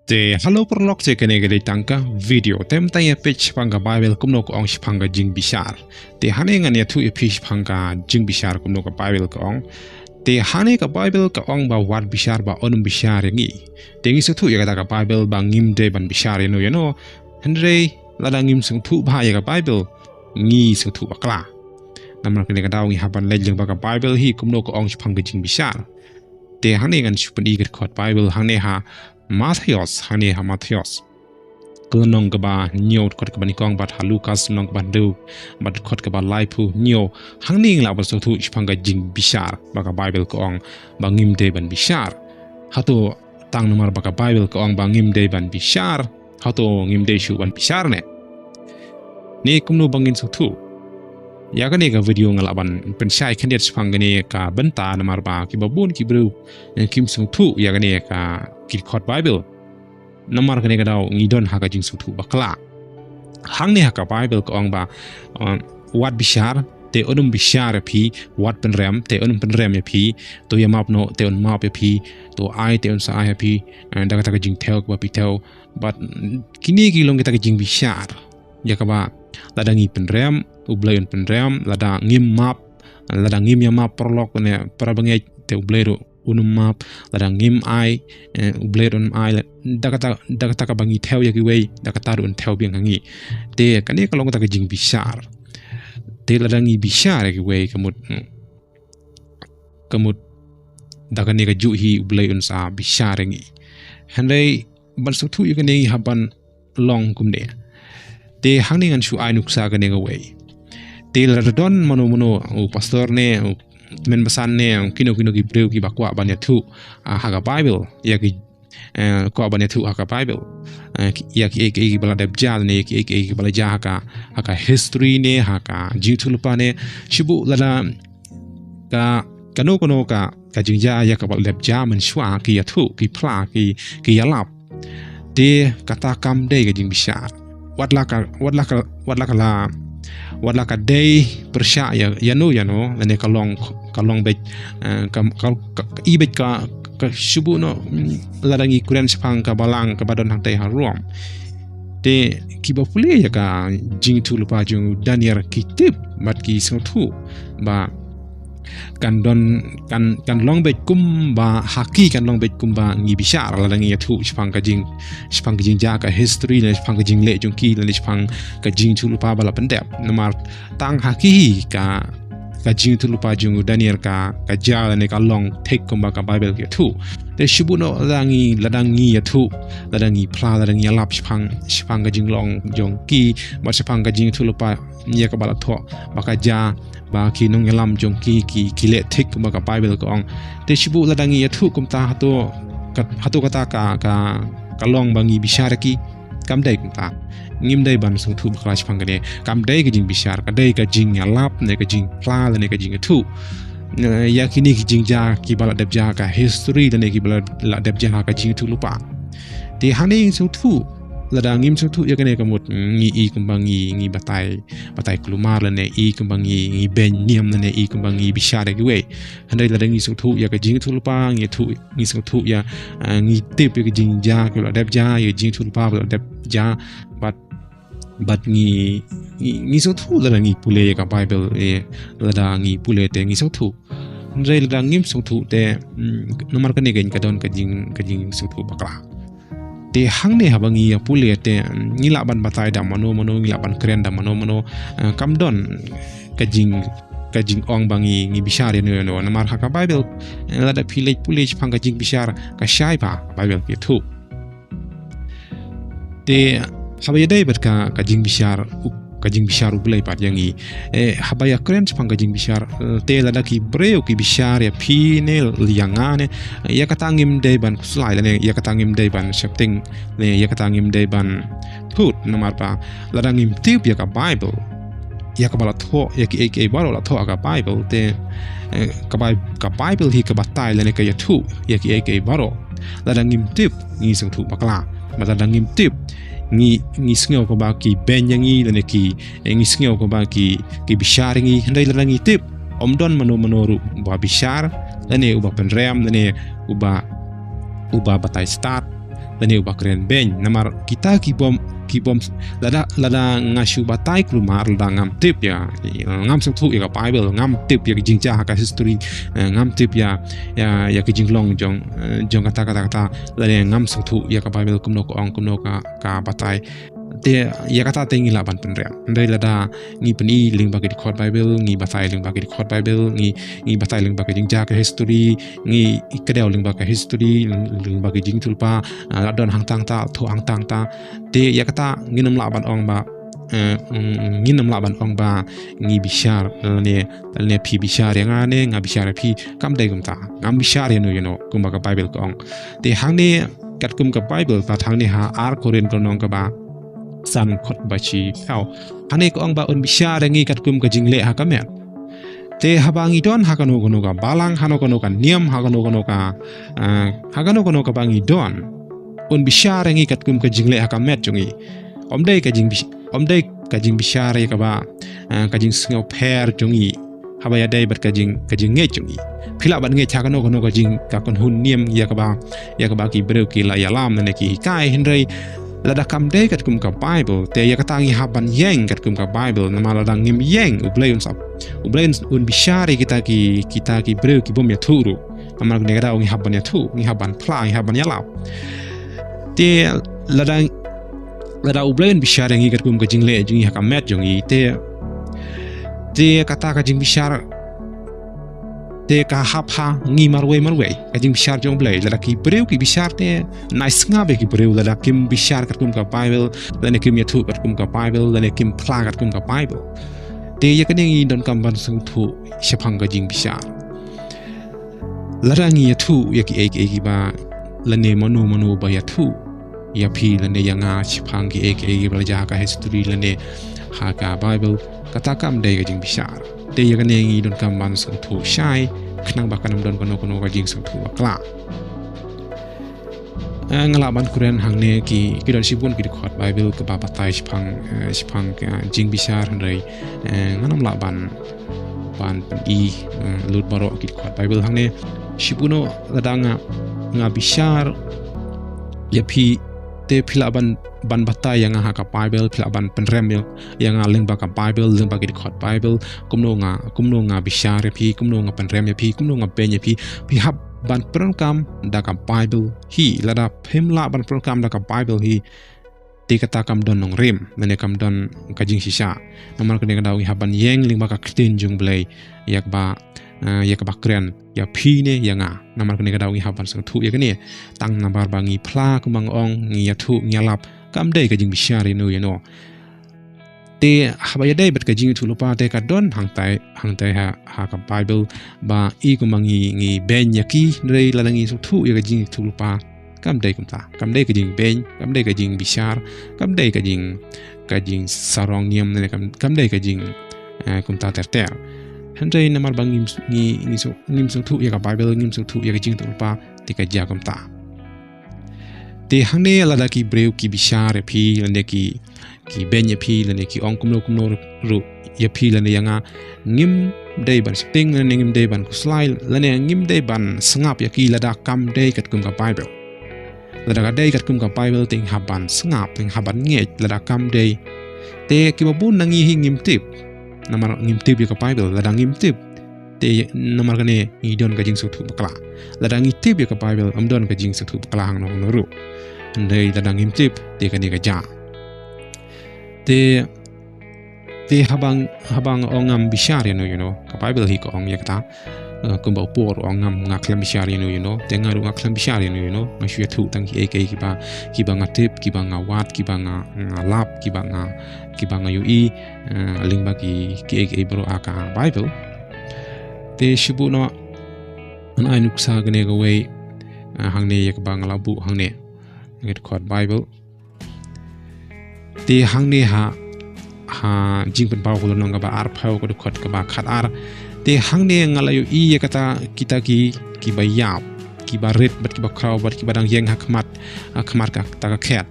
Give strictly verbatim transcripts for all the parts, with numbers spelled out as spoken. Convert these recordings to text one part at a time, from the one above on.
Te halo paralok, te kane ka dei tang ka video. Te mynta ïa peit shaphang ka Baibl kumno ka ong shaphang ka jingbishar. Te hangne ngan ïathuh ïa phi shaphang ka jingbishar kumno ka Baibl ka ong. Te hangne ka Baibl ka ong ba wat bishar, ba un ym bishar ïa ngi. Te ngi sngewthuh ïa kata ka Baibl ba ngim dei ban bishar ïano ïano. Hynrei lada ngim sngewthuh bha ïa ka Baibl, ngi sngewthuh bakla. Namar kane ka daw ngi hap ban leit lyngba ka Baibl hi kumno ka ong shaphang ka jingbishar. Te hangne ngan shu pyni ka dkhot Baibl hangne ha Mathaios, hangne ha Mathaios, ka lynnong kaba hynñiew, dkhot kaba nyngkong, bad ha Lukas, lynnong kaba hynriew, bad dkhot kaba laiphew hynñiew. Hangne ngi lah ban sngewthuh shaphang ka jingbishar ba ka Baibl ka ong ba ngim dei ban bishar. Hato tang namar ba ka Baibl ka ong ba ngim dei ban bishar, hato ngim dei shuh ban bishar ne? Ne kumno ba ngin sngewthuh? Ïa kane ka video nga lah ban pynshai khyndiat shaphang kane ka bynta namar ba kiba bun ki briew, eh, kim sngewthuh ïa kane ka, ki dkhot Baibl. Namar kane ka daw ngi don ha ka jingsngewthuh bakla. Hangne ha ka Baibl ka ong ba, eh, wat bishar, te un ym bishar ïa phi, wat pynrem, te un ym pynrem ïa phi, to ïamap noh, te un map ïa phi, to ai, te un sa ai ïa phi, eh, da kata ka jingthew kaba phi thew. Bad kine ki long kita ka jingbishar ïa kaba lada ngi pynrem, U Blei un pynrem, lada ngim map, lada ngim ïamap paralok ne para bangeit, te U Blei ruh un ym map, lada ngim ai, eh, U Blei ruh un ym ai, la-, da kata, da kata kaba ngi thew ïa kiwei, da kata ruh un thew biang ha ngi. Te kane ka long kata ka jingbishar. Te lada ngi bishar ïa kiwei, ka mut, hmm, ka mut da kane kajuh hi U Blei un sa bishar ïa ngi. Hynrei ban sngewthuh ïa kane ngi hap ban long kumne. Te hangne ngan shu ai nuksa kane kawei. Te lada don mano mano, u pastor ne, u tymmen basan ne, u kino kino ki briew kiba kwah ban ïathuh, ah, ha ka Baibl ïa ki, eh, kwah ban ïathuh ha ka Baibl, eh, ki, ïa kiei kiei kiba la dep jia ne, ïa kiei kiei kiba la jia ha ka, ha ka history ne, ha ka jingïathuhlypa ne. Shu buh lada ka, kano kano ka, ka jingjia ïa kaba la dep jia mynshuwa, ki ïathuh, ki phla, ki, ki ïalap. Te kata kam dei ka jingbishar. Wat la ka, wat la ka, wat la ka la, wat la ka dei pyrshah ïa, ïano ïano, lane ka long, ka long beit, eh, ka, ka, ka, ka i beit ka, ka shu buh noh, mm, lada ngi kren shaphang ka balang kaba don hangtei ha Rom. Te kiba pule ïa ka jingïathuhlypa jong u Daniel ki tip bad ki sngewthuh ba kan don, kan, kan long beit kumba ha ki, kan long beit kumba ngi bishar lada ngi ïathuh shaphang ka jing, shaphang ka jingjia ka history, lane shaphang ka jingleh jong ki, lane shaphang ka jingïathuhlypa ba la pyndep. Namar tang ha ki hi ka, ka jingïathuhlypa jong u Daniel ka, ka jia lane ka long thik kumba ka Baibl ka ïathuh. Te shu buh noh lada ngi, lada ngi ïathuh, lada ngi phla, lada ngi ïalap shaphang, shaphang ka jinglong jong ki, bad shaphang ka jingïathuhlypa ïa kaba la thoh ba ka jia, ba ki nongïalam jong ki, ki, ki leh thik kumba ka Baibl ka ong. Te shu buh lada ngi ïathuh kumta, hato ka, hato kata ka, ka, ka long ba ngi bishar ïa ki? Kam dei kumta. Ngim dei ban sngewthuh bakla shaphang kane. Kam dei ka jingbishar, ka dei ka jingïalap ne ka jingphla lane ka jingïathuh, eh, ïa kine ki jingjia kiba la dep jia ha ka history lane kiba la, la dep jia ha ka jingïathuhlypa. Te hangne ngi sngewthuh, lada ngim sngewthuh ïa kane ka mut ngi i kumba ngi, ngi batai, batai kulmar lane i kumba ngi, ngi beiñ niam lane i kumba ngi bishar ïa kiwei. Hynrei lada ngi sngewthuh ïa ka jingïathuhlypa, ngi ïathuh, ngi sngewthuh ïa, eh, ngi tip ïa ka jingjia kaba la dep jia, ïa ka jingïathuhlypa ba la dep jia, bad, bad ngi, ngi, ngi sngewthuh lada ngi pule ïa ka Baibl, eh, lada ngi pule te ngi sngewthuh. Hynrei lada ngim sngewthuh te, mm, namar kane ka, ka don ka jing, ka jingsngewthuh bakla. Te hangne haba ngi ïa pule te, mm, ngi lah ban batai da mano mano, ngi lah ban kren da mano mano, eh, kam don ka jing, ka jingong ba ngi, ngi bishar ïano ïano. Namar ha ka Baibl, eh, lada phi leit pule shaphang ka jingbishar, ka shai bha ka Baibl ka ïathuh. Te haba ïadei bad ka, ka jingbishar, u, ka jingbishar U Blei pat ïa ngi. Eh, haba ïakren shaphang ka jingbishar, eh, te lada ki briew ki bishar ïa phi ne ïa nga ne, ïa kata ngim dei ban khuslai lane ïa kata ngim dei ban sheptieng, ne ïa kata ngim dei ban thut, namar ba lada ngim tip ïa ka Baibl, ïa kaba la thoh, ïa kiei kiei baroh la thoh ha ka Baibl te, eh, ka Bai-, ka Baibl hi ka batai lane ka ïathuh ïa kiei kiei baroh. Lada ngim tip, ngi sngewthuh bakla. Bad lada ngim tip, ngi, ngi sngew kumba ki beiñ ïa ngi lane ki, eh, ngi sngew kumba ki, ki bishar ïa ngi. Hynrei lada ngi tip, ym don mano mano ruh uba bishar lane uba pynrem lane uba, uba batai stad. lane uba kren beiñ. Namar kita ki bym, ki bym, lada, lada nga shu batai kulmar, lada ngam tip ïa, ngam sngewthuh ïa ka Bible, ngam tip ïa ka jingjia ha ka history, eh, ngam tip ïa, ïa, ïa ka jinglong jong, eh, jong kata, kata, kata, lane ngam sngewthuh ïa ka Bible kumno ka ong, kumno ka, ka batai. Te ïa kata te ngi lah ban pynrem. Hynrei lada ngi pyni lyngba ki dkhot Bible, ngi batai lyngba ki dkhot Bible, ngi, ngi batai lyngba ki jingjia ka history, ngi kdew lyngba ka history, lyngba ki jingïathuhlypa, ah, la don hangta hangta, thoh hangta hangta. Te ïa kata ngin ym lah ban ong ba, eh, mm, ngin ym lah ban ong ba ngi bishar, eh, ne, ne phi bishar ïa nga ne nga bishar ïa phi, kam dei kumta. Ngam bishar ïano ïano, kumba ka Bible ka ong. Te hangne katkum ka Bible, pat hangne ha ar Korinth ka lynnong kaba san, dkhot ba shiphew. Hangne ka ong ba un bishar ïa ngi katkum ka jingleh ha ka met. Te haba ngi don ha kano kano ka balang, ha kano kano ka niam, ha kano kano ka, eh, ha kano kano kaba ngi don, un bishar ïa ngi katkum ka jingleh ha ka met jong ngi. Ym dei ka jingbish-, ym dei ka jingbishar ïa kaba, eh, ka jingsngewpher jong ngi haba ïadei bad ka jing, ka jingngeit jong ngi. Phi lah ban ngeit ha kano kano ka jing, ka kynhun niam ïa kaba, ïa kaba ki briew ki la ïalam ne ki hikai, hynrei lada kam dei katkum ka Bible, te ïa kata ngi hap ban ïeng katkum ka Bible. Namar lada ngim ïeng, U Blei un sap, U Blei un, un bishar ïa kita ki, kita ki briew ki bym ïathuh ruh. Namar kane ka daw ngi hap ban ïathuh, ngi hap ban phla, ngi hap ban ïalap. Te lada, lada U Blei un bishar ïa ngi katkum ka jingleh jong ngi ha ka met jong ngi, te, te kata ka jingbishar te ka hap ha ngi marwei marwei, ka jingbishar jong U Blei. Lada ki briew ki bishar, te nai sngap ïa ki briew lada kim bishar katkum ka Bible, lane kim ïathuh katkum ka Bible, lane kim phla katkum ka Bible. Te ïa kane ngi donkam ban sngewthuh shaphang ka jingbishar. Lada ngi ïathuh ïa kiei kiei kiba, lane mano mano ba ïathuh ïa phi lane ïa nga shaphang kiei kiei kiba la jia ha ka history lane ha ka Bible, kata kam dei ka jingbishar. Te ïa kane ngi donkam ban sngewthuh shai, khnang ba kan ym don kano kano ka jingsngewthuh bakla. Eh, nga lah ban kren hangne ki, ki don shibun ki dkhot Bible kiba batai shaphang, eh, shaphang ka jingbishar, hynrei, eh, ngan ym lah ban, ban pyni, eh, lut baroh ki dkhot Bible hangne. Shibun, lada nga, nga bishar ïa phi, te phi lah ban, ban batai ïa nga ha ka Bible, phi lah ban pynrem ïa, ïa nga lyngba ka Bible, lyngba ki dkhot Bible, kumno nga, kumno nga bishar ïa phi, kumno nga pynrem ïa phi, kumno nga beiñ ïa phi, phi hap ban pyndonkam da ka Bible hi. Lada phim lah ban pyndonkam da ka Bible hi, te kata kam don nongrim, lane kam don ka jingshisha. Namar kane ka daw ngi hap ban ïeng lyngba ka ktien jong U Blei, ïa kaba, eh, ïa kaba kren ïa phi ne ïa nga. Namar kane ka daw ngi hap ban sngewthuh ïa kane. Tang namar ba ngi phla kumba nga ong, ngi ïathuh, ngi ïalap, kam dei ka jingbishar ïano ïano. Te haba ïadei bad ka jingïathuhlypa, te ka don hangtai, hangtai ha, ha ka Bible, ba i kumba ngi, ngi beiñ ïa ki, hynrei lada ngi sngewthuh ïa ka jingïathuhlypa, kam dei kumta. Kam dei ka jingbeiñ, kam dei ka jingbishar, kam dei ka jing, ka jingsarong niam, ne kam, kam dei ka jing, eh, kumta ter ter. Hynrei namar ba ngim, ngi, ngi sngewthuh, ngim sngewthuh ïa ka Bible, ngim sngewthuh ïa ka jingïathuhlypa, te ka jia kumta. Te hangne lada ki briew ki bishar ïa phi, lane ki, ki beiñ ïa phi, lane ki ong kumno kumno ruh ïa phi lane ïa nga, ngim dei ban sheptieng, lane ngim dei ban khuslai, lane ngim dei ban sngap ïa ki lada kam dei katkum ka Bible. Lada ka dei katkum ka Bible, te ngi hap ban sngap, te ngi hap ban ngeit. Lada kam dei, te kiba bun na ngi hi ngim tip. Namar ngim tip ïa ka Bible, lada ngim tip, te namar kane ngi don ka jingsngewthuh bakla. Lada ngi tip ïa ka Bible, ym don ka jingsngewthuh bakla hangno hangno ruh. Hynrei lada ngim tip, te kane ka jia. Te, te haba nga, haba nga ong ngam bishar ïano ïano, ka Bible hi ka ong ïa kata. Eh, kumba u Paul u ong ngam, nga khlem bishar ïano ïano, te nga ruh nga khlem bishar ïano ïano, nga shu ïathuh tang kiei kiei kiba, kiba nga tip, kiba nga wad, kiba nga, nga lap, kiba nga, kiba nga ïohi, eh, lyngba ki, kiei kiei baroh ha ka Bible. Te shibun, ngan ai nuksa kane kawei, eh, hangne ïa kaba nga la buh hangne. Ngi dkhot Bible. Te hangne ha, ha Jingpynpaw ka lynnong kaba arphew ka dkhot kaba khatar. Te hangne nga la ïohi ïa kata kita ki, kiba ïap, kiba rit, bad kiba khraw, bad kiba dang ïeng ha khmat, ha khmat kata ka khet.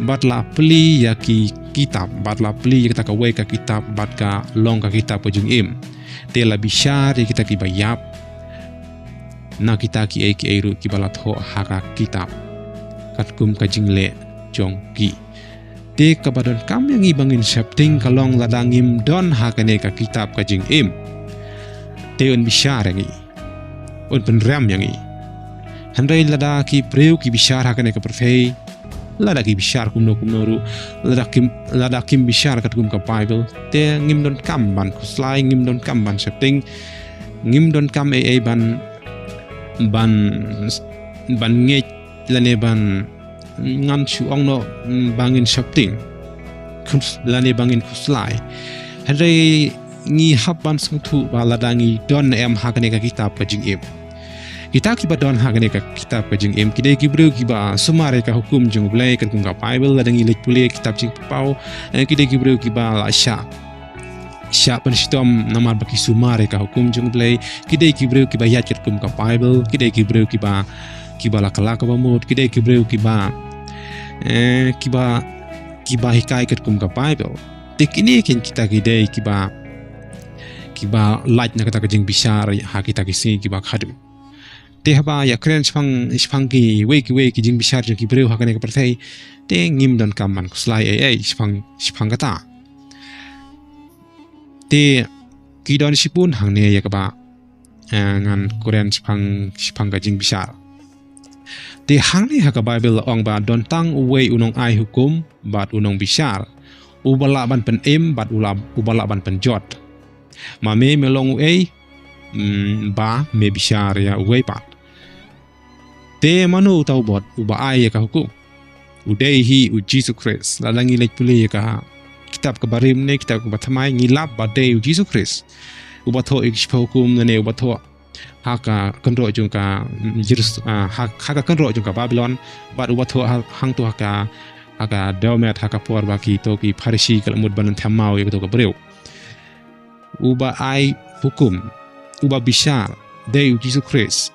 Bad la plie ïa ki kitab, bad la plie ïa kata kawei ka kitab, bad ka long ka kitab ka jingim. Te la bishar ïa kita kiba ïap na kita kiei kiei ruh kiba la thoh ha ka kitab. katkum ka jingleh jong ki. Te kaba donkam ïa ngi ba ngin sheptieng ka long lada ngim don ha kane ka kitab ka jingim, te un bishar ïa ngi, un pynrem ïa ngi. Hynrei lada ki briew ki bishar ha kane ka pyrthei, lada ki bishar kumno kumno ruh, lada kim, lada kim bishar katkum ka Bible, te ngim donkam ban khuslai, ngim donkam ban sheptieng, ngim donkam ei ei ban, ban, ban ngeit lane ban, ngan shu ong noh, mm, ba ngin sheptieng, khus-, lane ba ngin khuslai. Hynrei ngi hap ban sngewthuh ba lada ngi don ne em ha kane ka kitab ka jingim. Kita kiba don ha kane ka kitab ka jingim ki dei ki briew kiba sumar ïa ka hukum jong U Blei katkum ka Bible, lada ngi leit pule kitab Jingpynpaw, eh, ki dei ki briew kiba la shah, shah pynshitom namar ba ki sumar ïa ka hukum jong U Blei. Ki dei ki briew kiba ïaid katkum ka Bible, ki dei ki briew kiba, kiba la kylla kaba mut, ki dei ki briew kiba, eh, kiba, kiba hikai katkum ka Bible. Te kine kin kita ki dei kiba, kiba lait na kata ka jingbishar ha kita ki sngi kiba khadduh. Te haba ïakren shaphang, shaphang kiwei kiwei ki jingbishar jong ki briew ha kane ka pyrthei, te ngim donkam ban khuslai ei ei shaphang, shaphang kata. Te ki don shibun hangne ïa kaba, eh, ngan kren shaphang, shaphang ka jingbishar. Te hangne ha ka Bible la ong ba don tang uwei u nongai hukum bad u nongbishar, uba lah ban pynim bad u lah, uba lah ban pynjot. Ma me me long uei? Mm, ba me bishar ïa uwei pat. Te mano uta u bot uba ai ïa ka hukum? U dei hi U Jisu Khrist. Lada ngi leit pule ïa ka kitab kaba rim ne kitab kaba thymmai, ngi lap ba dei U Jisu Khrist uba thoh ïa ki shiphew hukum ne uba thoh ha ka kynroh jong ka, mm, Jerus-, ah, ha, ha ka kynroh jong ka Babilon, bad uba thoh ha, hangto ha ka, ha ka dewmet, ha ka por ba kito ki Pharisi ki la mut ban them maw ïa kato ka briew. Uba ai hukum, uba bishar, dei U Jisu Khrist.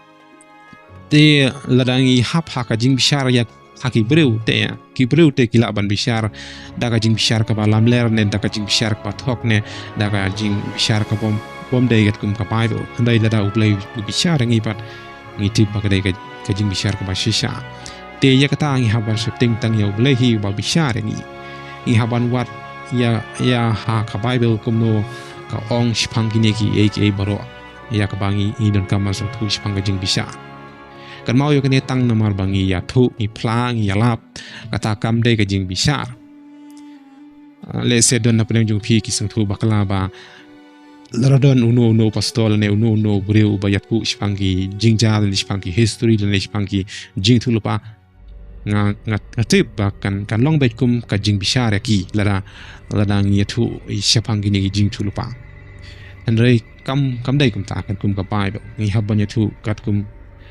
Te lada ngi hap ha ka jingbishar ïa ha ki briew te, ki briew te ki lah ban bishar da ka jingbishar kaba lamler ne da ka jingbishar kaba thok ne da ka jingbishar kaba bym, bym dei katkum ka Bible. Hynrei lada U Blei u bishar ïa ngi pat, ngi tip ba ka dei ka, ka jingbishar kaba shisha. Te ïa kata ngi hap ban sheptieng tang ïa U Blei hi uba bishar ïa ngi. Ngi hap ban wad ïa, ïa ha ka Bible kumno ka ong shaphang kine kiei kiei baroh ïa kaba ngi, ngi donkam ban sngewthuh shaphang ka jingbishar. Kan maw ïa kane tang namar ba ngi ïathuh, ngi phla, ngi ïalap, kata kam dei ka jingbishar. Ah, lehse don na pdeng jong phi ki sngewthuh bakla ba lada don uno uno pastor ne uno uno briew uba ïathuh shaphang ki jingjia ne shaphang ki history ne shaphang ki jingïathuhlypa. Nga, nga, nga tip ba kan, kan long beit kum ka jingbishar ïa ki lada, lada ngi ïathuh shaphang kine ki jingïathuhlypa. Hynrei kam, kam dei kumta katkum ka Bible. Ngi hap ban ïathuh katkum,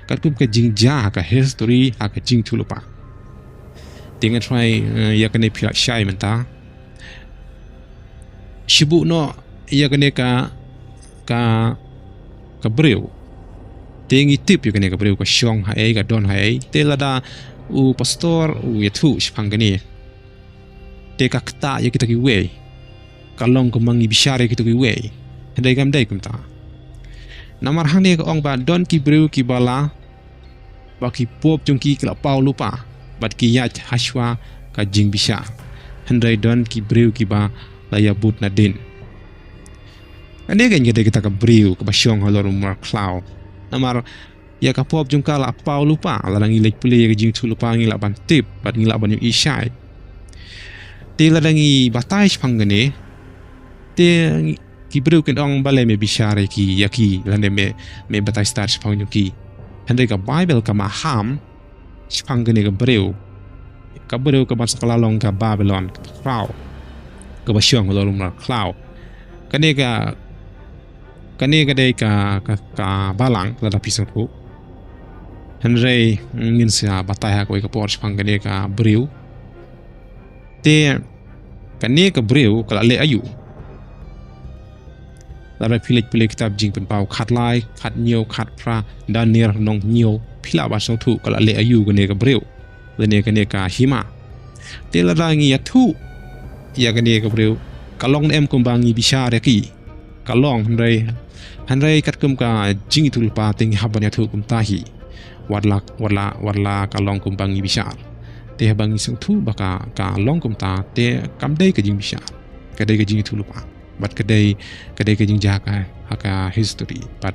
katkum ka jingjia ha ka history ha ka jingïathuhlypa. Te nga try, eh, ïa kane phi lah shai mynta. Shibun noh ïa kane ka, ka, ka briew. Te ngi tip ïa kane ka briew ka shong haei, ka don haei. Te lada u pastor u ïathuh shaphang kane, te ka ktah ïa kita kiwei. Ka long kumba ngi bishar ïa kita kiwei. Hynrei kam dei kumta. Namar hangne ka ong ba don ki briew kiba la, ba ki pop jong ki ki la paw lypa bad ki ïaid hashwa ka jingbishar. Hynrei don ki briew kiba la ïabud nadien. Kane ka dei kita ka briew kaba shong halor u markhlaw. Namar ïa ka pop jong ka la paw lypa, lada ngi leit pule ïa ka jingïathuhlypa ngi lah ban tip bad ngi lah ban ïohi shai. Te lada ngi batai shaphang kane, te ngi, ki briew kin ong balei me bishar ïa ki, ïa ki, lane me, me batai stad shaphang jong ki. Hynrei ka Bible ka maham shaphang kane ka briew. Ka briew kaba sa ka la long ka Babilon, ka khraw, kaba shong halor u markhlaw. Kane ka, kane ka dei ka, ka, ka balang lada phi sngewthuh. Hynrei ngin sa batai ha kawei ka por shaphang kane ka briew. Te kane ka briew ka la leh aïu? Lada phi leit pule kitab Jingpynpaw khatlai, khathynñiew, khatphra, Daniel lynnong hynñiew, phi lah ban sngewthuh ka la leh aïu kane ka briew, lane kane ka hima. Te lada ngi ïathuh ïa kane ka briew, ka long ne em kumba ngi bishar ïa ki? Ka long, hynrei, hynrei katkum ka jingïathuhlypa te ngi hap ban ïathuh kumta hi. Wat la, wat la, wat la ka long kumba ngi bishar. Te haba ngi sngewthuh ba ka, ka long kumta, te kam dei ka jingbishar. Ka dei ka jingïathuhlypa. Bad ka dei, ka dei ka jingjia ka, ha ka history. Bad,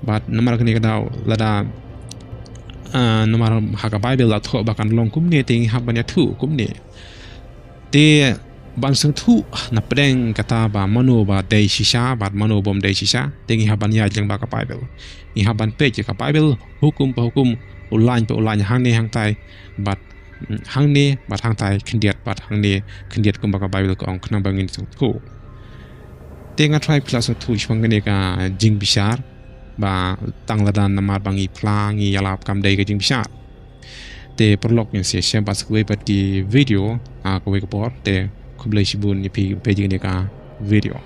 bad namar kane ka daw lada, ah, namar ha ka Bible la thoh ba kan long kumne, te ngi hap ban ïathuh kumne. Te ban sngewthuh na pdeng kata ba mano ba dei shisha, bad mano bym dei shisha, te ngi hap ban ïaid lyngba ka Bible. Ngi hap ban peit ïa ka Bible, hukum pa hukum, u lain pa u lain, hangne hangtai, bad, mm, hangne, bad hangtai khyndiat, bad hangne khyndiat kumba ka Bible ka ong khnang ba ngin sngewthuh. Te nga tharai phi la sngewthuh shaphang kane ka jingbishar, ba tang lada namar ba ngi phla ngi ïalap kam dei ka jingbishar. Te paralok, ngin sa ïashem pat sa kawei pat ki video, ah, kawei ka por, te khublei shibun ïa phi, phi jing ne ka video.